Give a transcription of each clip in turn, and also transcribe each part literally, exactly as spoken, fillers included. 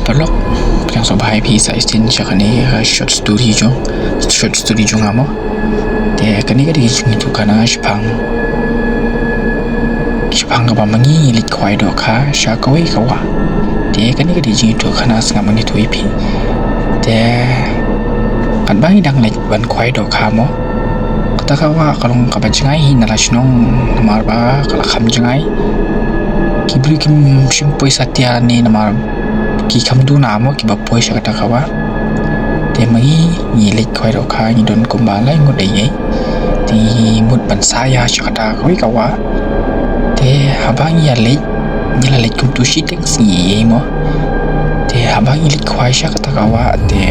Paralok, pdiang sngewbha ïa phi sa shisien sha kane ka short story jong, short story jong nga mo. Te kane ka dei ka jingïathuhkhana shaphang, shaphang kaba ma ngi ngi leit khwai dohkha sha kawei ka wah. Te kane ka dei ka jingïathuhkhana sngap ngan ïathuh ïa phi. Te katba ngi dang leit ban khwai dohkha mo, kata ka wah ka long kaba jngai hi na la shnong, namar ba ka la kham jngai. Ki briew kim shym poi satia ne namar ki kham duna mo kiba poi sha kata ka wah. Te ma ngi ngi leit khwai dohkha, ngi don kumba lai ngut eiei. Te ngi mut ban sah ïa sha kata kawei ka wah. Te haba ngi ïa leit, ngi la leit kumtu shiteng sngi eiei mo. Te haba ngi leit khwai sha kata ka wah, te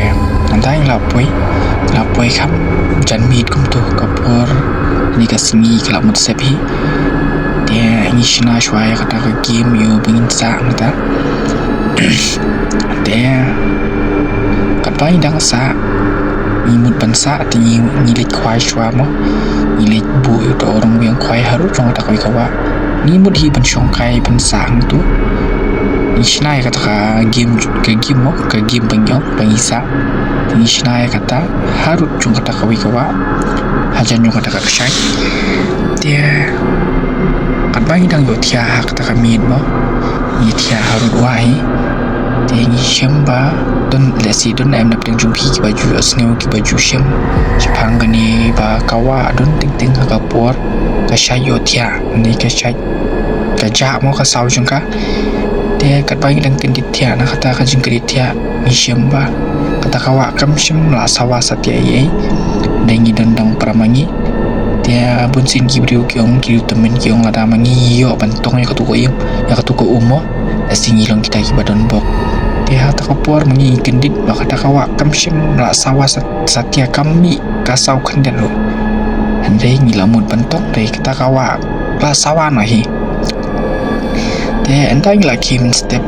hynda ngi la poi, ngi la poi kham janmiet kumtu, ka por ne ka sngi ka la mut sep hi. Te ngi shna shuwa ïa kata ka game ïa u ba ngin sah mynta. Te katba ngi dang sah, ngi mut ban sah, te ngi, ngi leit khwai shuwa mo. Ngi leit buh ïa uta u rong biang khwai harud jong kata kawei ka wah. Ngi mut hi ban shong kai ban sah hangtu. Ngi shna ïa kata ka game, ka game mo, ka game ba ngi ong ba ngi sah. Te ngi shna ïa kata harud jong kata kawei ka wah, hajan jong kata ka kshaid. Te katba ngi dang ïohthiah ha kata ka miet mo, ngi thiah harud wah hi. Te ngi shem ba don, lehse don em na pdeng jong phi kiba ju ïohsngew, kiba ju shem shaphang kane ba ka wah don teng teng ha ka por ka shait ïohthiah ne ka shait, ka jah mo ka saw jong ka. Te katba ngi dang kyndit thiah na kata ka jingkyndit thiah, ngi shem ba kata ka wah kam shym la sawa satia eiei. Te ngi don dang para ma ngi. Te bunsien ki briew ki ong, ki briew tymmen ki ong lada ma ngi ïoh ban tong ïa katu ka im, ïa katu ka um mo, lehse ngi long kita kiba don bok. Te ha kata ka por ma ngi kyndit ba kata ka wah kam shym la sawa sat-, satia, kam mih ka saw khyndiat ruh. Hynrei ngi la mut ban tong, te kata ka wah la sawa noh hi. Te hynda ngi la khie mynstep,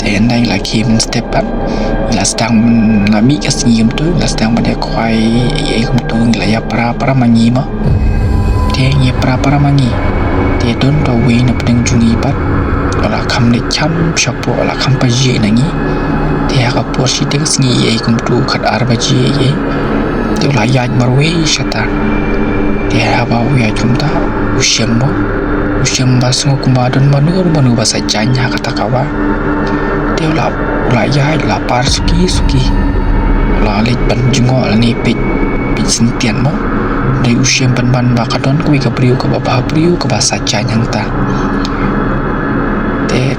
te hynda ngi la khie mynstep pat, ngi la sdang, la mih ka sngi kumtu, ngi la sdang ban ïa khwai ei ei kumtu, ngi la ïa para para ma ngi mo. Te ngi para para ma ngi. Te don uta uwei na pdeng jong ngi pat, u la kham leit kham shapoh, u la kham pajih na ngi. Te ha ka por shiteng sngi ei ei kumtu, khat ar baje ei ei, te u la ïaid marwei shata. Te haba u ïaid kumta, u shem mo, u shem ba sngew kumba don mano mano ba sah jaiñ ha kata ka wah. Te u la, u la ïaid, u la par suki suki. U la leit ban jngoh lane peit, peit sngewtian mo. Te u shem pynban ba ka don kawei ka briew kaba bhabriew kaba sah jaiñ hangta. Te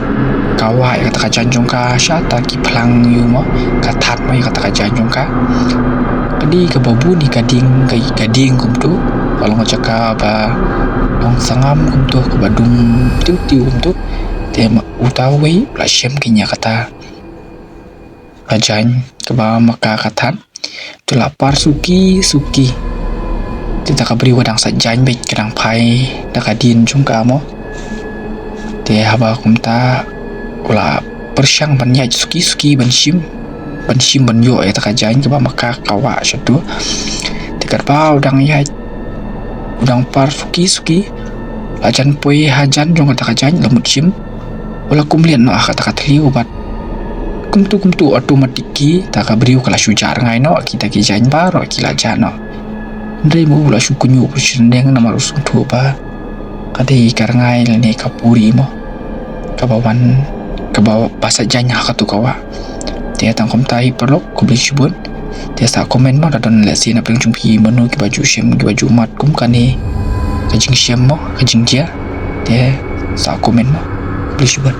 ka wah ïa kata ka jaiñ jong ka shata ki phlang ïa u mo, ka thad mo ïa kata ka jaiñ jong ka. Ka dei kaba bun ïa ka dieng, ka, ka dieng kumtu. Ka long ka jaka ba long sangam kumtu, kaba dum tiw tiw kumtu. Te ma, uta uwei u la shem keiñ ïa kata ka jaiñ kaba ma ka ka thad. Te u la par suki suki. Te uta ka briew ka dang sah jaiñ beit, ka dang phai da ka dien jong ka mo. Te haba kumta u la pyrshang ban ïaid suki suki ban shim, ban shim ban ïoh ïa kata ka jaiñ kaba ma ka ka wah shatu. Te katba u dang ïaid, u dang par suki suki, la jan poi hajan jong kata ka jaiñ, la mut shim. U la kumlien noh ha kata ka thliew bad kumtu kumtu automatic kita ka briew ka la shu jah rngai noh, kita ki jaiñ baroh ki la jah noh. Hynrei mo u la shu kynnoh pyrshah namar u sngewthuh ba ka dei ka rngai lane ka puri mo, kaba wan, kaba sah jaiñ ha katu ka wah. Te tang kumta hi paralok, khublei shibun. Te sa comment mo, lada don lehse na pdeng jong phi mano kiba ju shem, kiba ju mad kum kane ka jingshem mo, ka jingjia. Te sa comment mo. Khublei shibun.